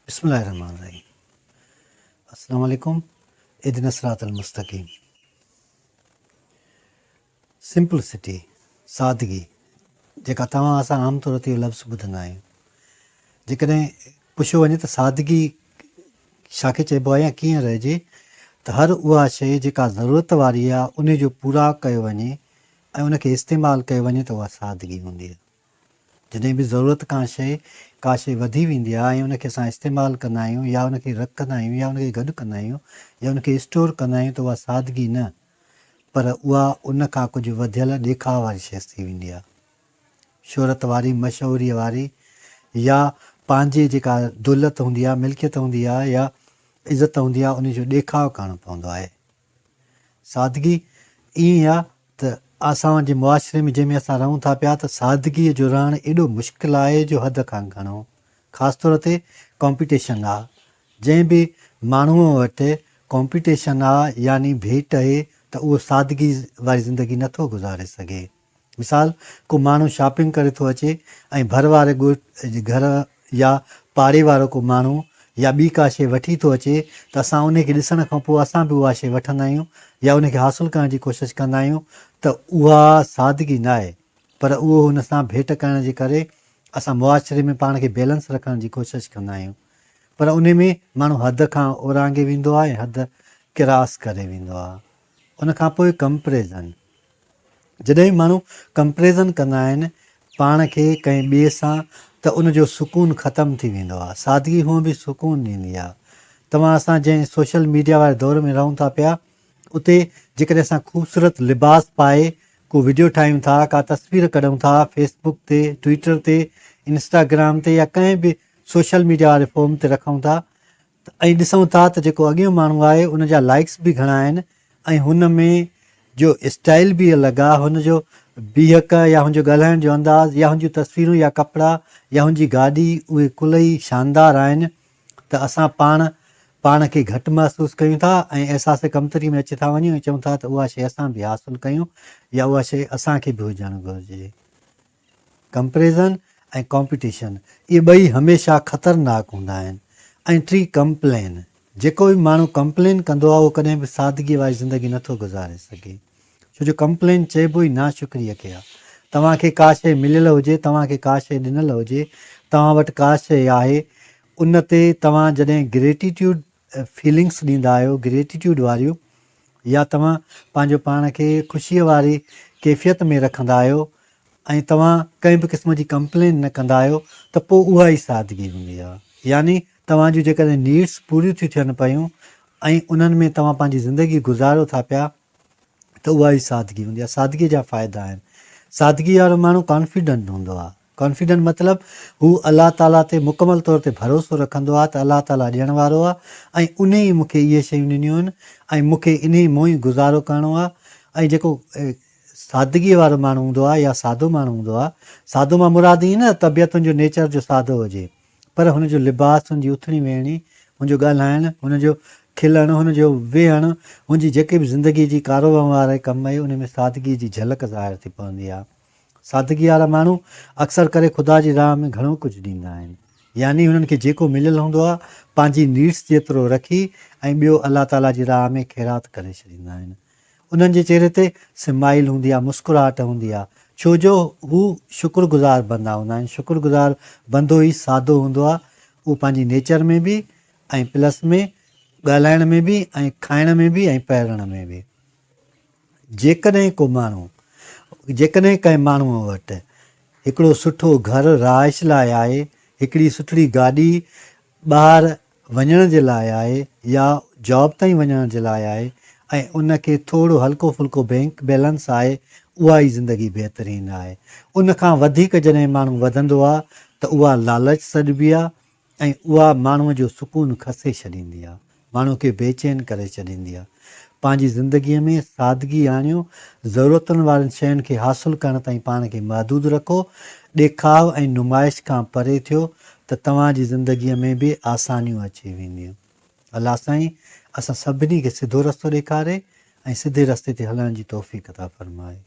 بسم الله الرحمن الرحيم السلام عليڪم اهدنا الصراط المستقيم سمپلسٽي سادگي جيڪا توهان اسان عام طور تي اهو لفظ ٻڌندا آهيون جيڪڏهن پڇيو وڃي ته سادگي ڇا کي چئبو آهي يا ڪيئن رهجي ته هر اها شيء جيڪا ضرورت واري آهي ان جو پورا ڪيو وڃي ۽ ان کي استعمال ڪيو وڃي ته اها سادگي هوندي آهي جڏهن به ضرورت کان شيء ڪا شيء وڌي ويندي آهي ۽ ان کي اسان استعمال ڪندا آهيون يا ان کي رکندا آهيون يا ان کي گڏ ڪندا آهيون يا ان کي اسٽور ڪندا آهيون ته اها سادگي نه پر اها ان کان ڪجهه وڌيل ڏيکاء واري شيء ٿي ويندي آهي. شهرت واري، مشهوريء واري يا پنهنجي جيڪا دولت هوندي آهي، ملڪيت هوندي آهي يا عزت هوندي آهي ان جو ڏيکاء ڪرڻو پوندو آهي. سادگي ائين آ ته اسان جي معاشري ۾ جنهن ۾ اسان رهون ٿا پيا ته سادگي جو رهڻ ايڏو مشڪل آهي جو حد کان گهڻو خاص طور تي ڪامپيٽيشن آ جنهن به ماڻهو وٽ ڪامپيٽيشن آ يعني ڀيٽ اهي ته اهو سادگي واري زندگي نٿو گذاري سگهي. مثال، ڪو ماڻهو شاپنگ ڪري ٿو اچي ۽ ڀر واري ڳوٺ جي گهر يا پاڙي وارو ڪو ماڻهو يا ٻي ڪا شيء وٺي ٿو اچي ته اسان انهي کي ڏسڻ کان پوء اسان به اها شيء وٺندا آهيون يا ان کي حاصل ڪرڻ جي ڪوشش ڪندا آهيون ته اها سادگي ناهي پر اهو ان سان ڀيٽ ڪرڻ جي ڪري اسان معاشري ۾ پاڻ کي بيلنس رکڻ جي ڪوشش ڪندا آهيون پر انهي ۾ ماڻهو حد کان اورانگهي ويندو آهي ۽ حد ڪراس ڪري ويندو آهي ان کان پوء ڪمپريزن جڏهن به ماڻهو ڪمپريزن ڪندا آهن پاڻ کي ڪنهن ٻئي سان ته ان جو سڪون ختم ٿي ويندو آهي. سادگي هونء به سڪون ڏيندي آهي. توهان اسان جنهن سوشل ميڊيا واري دور ۾ رهون ٿا پيا اتي جيڪڏهن اسان خوبصورت لباس پائي ڪو وڊيو ٺاهيون ٿا، ڪا تصوير ڪڍون ٿا فيس بڪ تي، ٽوئيٽر تي، انسٽاگرام تي يا ڪنهن به سوشل ميڊيا واري فورم تي رکون ٿا ۽ ڏسون ٿا ته جيڪو اڳيون ماڻهو آهي ان جا لائيڪس به گهڻا آهن ۽ هن ۾ جو اسٽائيل به الڳ آهي هن جو بيهڪ يا هن جو ڳالهائڻ جو انداز يا هن جون تصويرون يا ڪپڙا يا هن جي گاڏي اهي ڪل ئي شاندار آهن ته اسان پاڻ پاڻ کي گهٽ محسوس ڪيون ٿا ۽ احساس ڪمتري ۾ اچي ٿا وڃون ۽ چئون ٿا ته اها شيء اسان به حاصل ڪيون يا اها شيء اسان کي به هجڻ گهرجي. ڪمپريزن ۽ ڪامپيٽيشن اهي ٻئي هميشه خطرناڪ هوندا آهن ۽ ٽي ڪمپلين جيڪو به ماڻهو ڪمپلين ڪندو آهي اهو ڪڏهن به سادگي واري زندگي نٿو گذاري سگهي ڇو جو ڪمپلين چئبو ئي ناشڪري کي آهي توهان کي ڪا شيء مليل هجي توهان کي ڪا شيء ڏنل هجي توهان وٽ ڪا شيء آهي ان تي توهان جڏهن گريٽيٽيوڊ فيلنگس ڏيندا آهيو گريٽيٽيوڊ واريون يا توهان پنهنجو پاڻ کي خوشيء واري ڪيفيت ۾ رکندا آهيو ۽ توهان ڪنهن به قسم جي ڪمپلين نه ڪندا آهيو ته پوء اها ئي سادگي هوندي آهي يعني توهان جون جيڪڏهن نيڊس پوريون ٿيون ٿين پيون ۽ انهن ۾ توهان پنهنجي زندگي گذاريو ٿا پيا ته اها ئي سادگي هوندي آهي سادگي جا فائدا آهن سادگي وارو ماڻهو ڪانفيڊنٽ هوندو آهي ڪانفيڊنٽ مطلب هو الله تعاليٰ تي مڪمل طور تي ڀروسو رکندو آهي ته الله تعاليٰ ڏيڻ وارو آهي ۽ انهي ئي مون کي اهي شيون ڏنيون آهن ۽ مون کي انهي مون ئي گذارو ڪرڻو آهي ۽ جيڪو سادگيء وارو ماڻهو هوندو آهي يا سادو ماڻهو هوندو آهي، سادو مان مراد ائين نه ته طبيعت هن جو نيچر جو سادو هجي پر هن جو لباس، هن جي اٿڻي ويهڻي، هن جو ڳالهائڻ، هن جو کلڻ، هن جو ويهڻ، هن جي جيڪي به زندگيء جي ڪاروهنوار ۽ ڪم آهي ان ۾ سادگيء جي جهلڪ ظاهر ٿي پوندي آهي. سادگي وارا ماڻهو اڪثر ڪري خدا جي راهه ۾ گهڻو ڪجهه ڏيندا آهن. يعني هنن کي جيڪو مليل هوندو آهي، پنهنجي نيڊس جيترو رکي ۽ ٻيو الله تعاليٰ جي راهه ۾ خيرات ڪري ڇڏيندا آهن. انهن جي چهري تي سمائيل هوندي آهي، مسڪراهٽ هوندي آهي، ڇو جو هو شڪر گذار بندا هوندا آهن. شڪر گذار بندو ئي سادو هوندو آهي، اهو پنهنجي نيچر ۾ به ۽ پلس ۾ ڳالهائڻ ۾ به ۽ کائڻ ۾ به ۽ پهرڻ ۾ به. جيڪڏهن ڪو ماڻهو، جيڪڏهن ڪنهن ماڻهوء وٽ هڪڙو سٺو گهر رهائش لاء آهي، هڪڙي سٺڙي گاڏي ٻاهر وڃڻ جي لاء آهي يا جاب تائين وڃڻ جي لاء آهي ۽ ان کي ٿورو هلڪو ڦلڪو بئنڪ بيلنس آهي، اها ئي زندگي بهترين آهي. ان کان وڌيڪ جڏهن ماڻهو وڌندو آهي ته اها لالچ سڏبي آهي ۽ اها ماڻهوء جو سڪون کسي ڇڏيندي آ، ماڻهوء کي بيچين ڪري ڇڏيندي آ. پنهنجي زندگيء ۾ سادگي آڻيو، ضرورتن وارين شين کي حاصل ڪرڻ تائين پاڻ کي محدود رکو، ڏيکاء ۽ نمائش کان پري ٿيو ته توهان جي زندگيء ۾ به آسانيون اچي وينديون. الله سائين اسان سڀني کي سڌو رستو ڏيکاري ۽ سڌي رستي تي هلڻ جي توفيق عطا فرمائي.